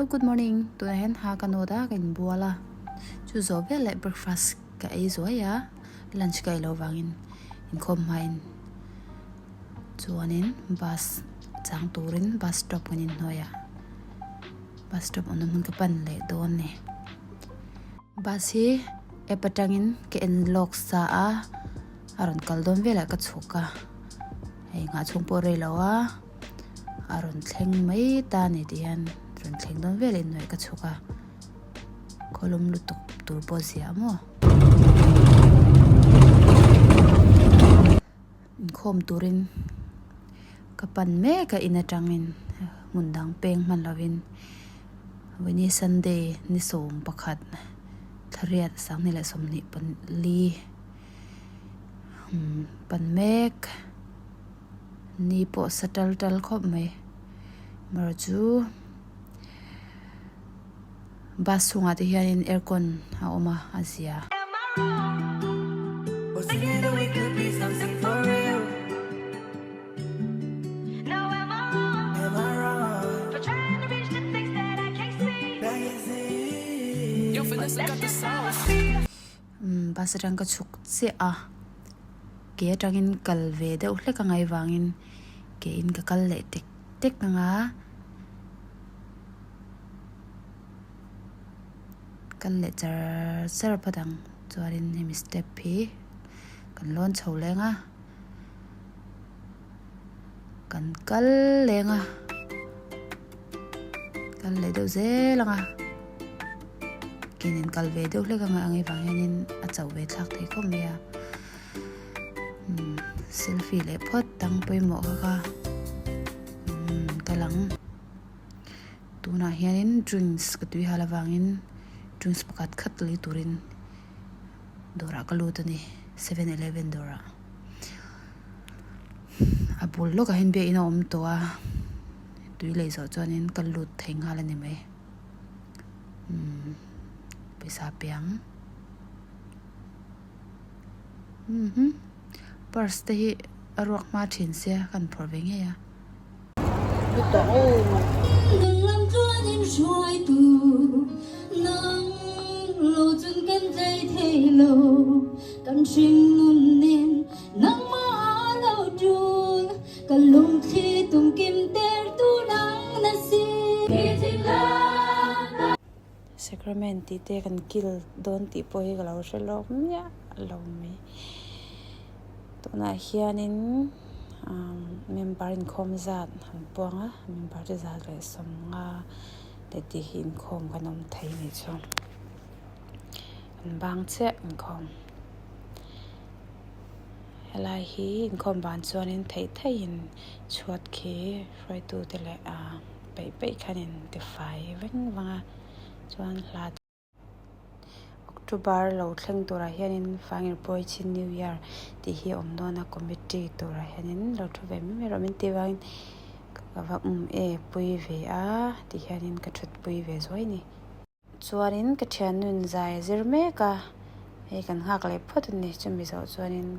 Hello good morning tunah hian ha ka nawt a ka inbual a chu zawh vel leh breakfast ka ei zuai a lunch ka ei loh vangin inkhawm hmain chuanin bus chang turin bus stop kan inhnuai a bus stop awmna hmun ka pan leh dawn a ni bus hi app atangin ka en lawk sa a a rawn kal dawn velah ka chhuk a hei nghah chhung pawh a rei lo a. A rawn thleng mai ta a ni tih hian rawn thleng dawn vel in hnuai ka chhuk a khawlum lutuk tur pawh zia maw. Inkhawm turin ka pan mek a in atangin hmun dang peng hman lovin vawiini Sunday ni 11 thla riat 2024 pan mek. Ni pawh sa tal tal khawp mai mara chu bus chhungah te hianin aircon a awm a a zia. Bus atang ka chhuk chiah a ke atangin kal ve deuh hlek a ngaih vangin ke in ka kal leh tek tek ang a kal leh char char phawt ang chuanin hemi step hi kan lawn chho leng a kan kal leng a kal leh deuh zel ang a ke nen kal ve deuh hlek ang a ang vang hianin a chauh ve thlak thei khawp mai a umm selfie leh phawt dang pawimawh kha kha umm kal ang tunah hianin drinks ka tui hal avangin drinks pakhat khat lei turin dawrah ka lut a ni 7-eleven dawrah. A bul lawkah hian biakinn a awm tawh a tui lei zawh chuanin ka lut thei nghal a ni mai umm pawisa piang umm purse te hi a ruak hma thin sia ka han phawrh ve ngei a. Sacrament tih te kan kil dawn tih pawh hi ka lo hre lawk miah lo mai. Tunah hianin member inkhawm zat an puang a member te 150 leh tih hi inkhawm kan awm thei a nih chu an bang chiah inkhawm helai hi inkhawm ban chuanin theih theihin chhuat khi hruaitu te leh peih peih khanin tifai veng vang a chuan hla. October lo thleng turah hianin Fangir Pawichhin New Year tih hi a awm dawn a committee turah hianin lo thu ve mai mai rawh min tih vangin ka va um e pui ve a tih hianin ka thut pui ve zuai a ni. Chuanin ka thiannuin zai a zir mek a hei kan nghak leh phawt a ni chumi zawh chuanin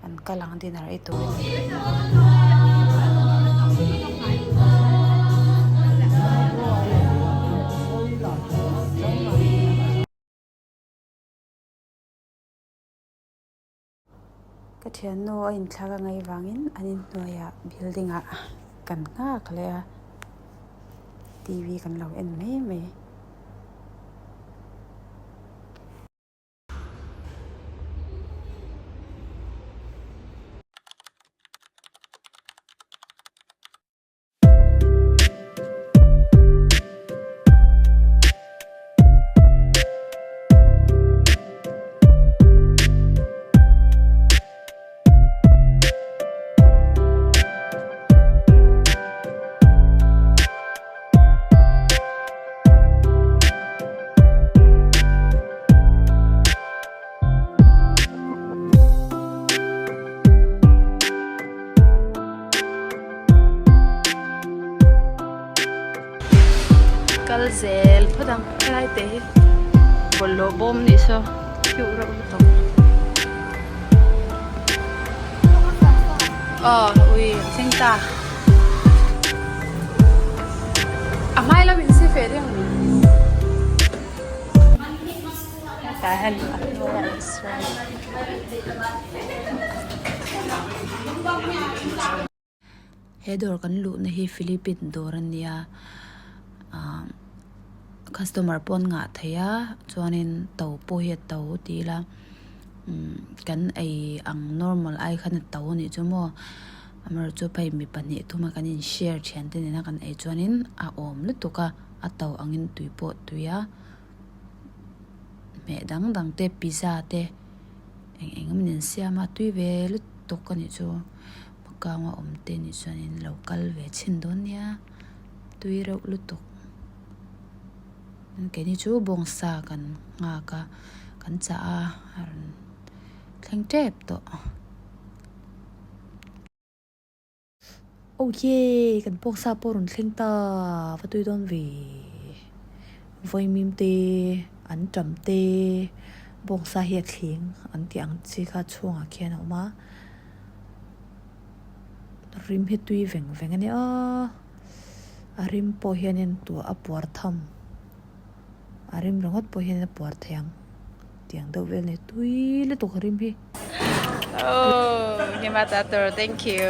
an kal ang dinner ei tur a ni. Ka thiannu a inthlak a ngaih vangin an inhnuaiah building ah kan nghak leh a T V kan lo en mai mai. Kal zel phawt ang helai te hi bawlhhlawh bawm nih saw cute reuh lutuk aw ui an thleng ta a hmai lam in si fe ding. Tah hian a hnuaiah Israel He dawr kan luhna hi Philippine dawr a nia ah customer pawh an ngah thei a chuanin to pawh hi a to ti ila umm kan ei ang normal ai khan a to a nih chu maw amaherawhchu phei mi pahnih thuma kan in share thian te nena kan ei chuanin a awm lutuk a a to angin tui pawh a tui a hmeh dang dang te pizza te eng eng emaw an siam a tui ve lutuk a nih chu Macau a awm te nih chuan in lo kal ve chhin dawn nia tui reuh lutuk keini chu bawngsa kan nghak a kan chah a a rawn thleng tep tawh. Awye kan bawngsa pawh a rawn thleng ta va tui dawn ve vawimim te an tam te bawngsa hi a thleng an tih ang chi kha chhungah khian a awm a rim hi tui veng veng a nia a rim pawh hianin tuah a puar tham a rim ringawt pawh hian a puar thei ang. Tiang deuh vel nei tui lutuk a rim hi. Oh, Himatator, thank you.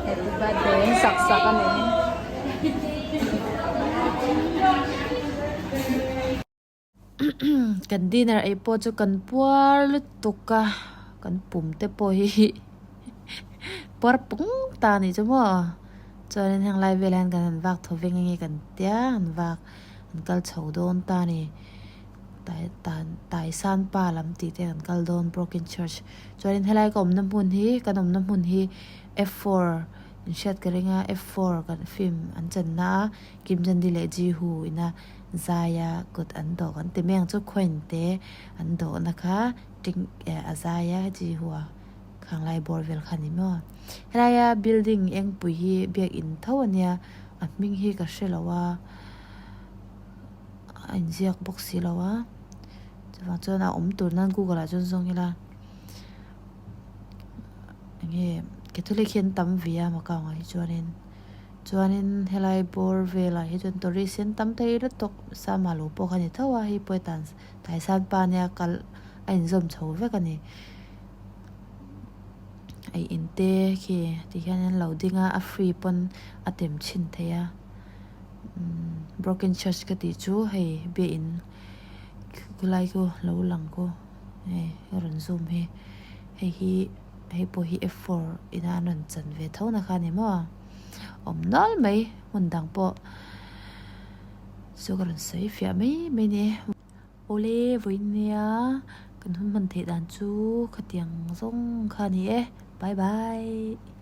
Happy birthday an sak sak a ni. Kan dinner ei pawh chu kan puar lutuk a kan pum te pawh hi puar pung ta a nih chu maw chuanin heng lai velah hian kan han vak thaw veng nge kan tia an vak an kal chho dawn ta a ni. Tai tan tai san pa lam tih te kan kal dawn broken church chuanin helai ka awmna hmun hi kan awmna hmun hi F four in hriat ka ring a F four kan film an channa a Kim Jandi leh Ji Hu ina zaia kut an dawh kan ti mai ang chu coin te an dawhna kha ting eh a zaia Ji Hu a khanglai bawr vel kha a ni maw helaia building engpui hi biakin tho a nia a hming hi ka hrelo a. A inziak bawk si lo a chuvang chuan a awm tur nan google ah chuan zawng ila enge catholic hi an tam ve a macau ah hi chuanin chuanin helai bawr velah hi chuan tourist hi an tam thei lutuk sama lo pawh kha a ni tho a hei pawh hi taisan pa nia kal a inzawm chho vek a ni ei in te khi ti hian an lo ding a a free pawn a tem chhin thei a. Broken church ka tih chu hei biakin khulai khu lo lang khu hei a rawn zoom hi hei hi hei pawh hi F four ina an rawn chan ve tho na kha a ni maw awm nual mai hmun dang pawh chu ka rawn sawi fiah mai mai a ni. Awle vawiin nia kan hun hman theih dan chu khatiang zawng kha a ni e bye bye.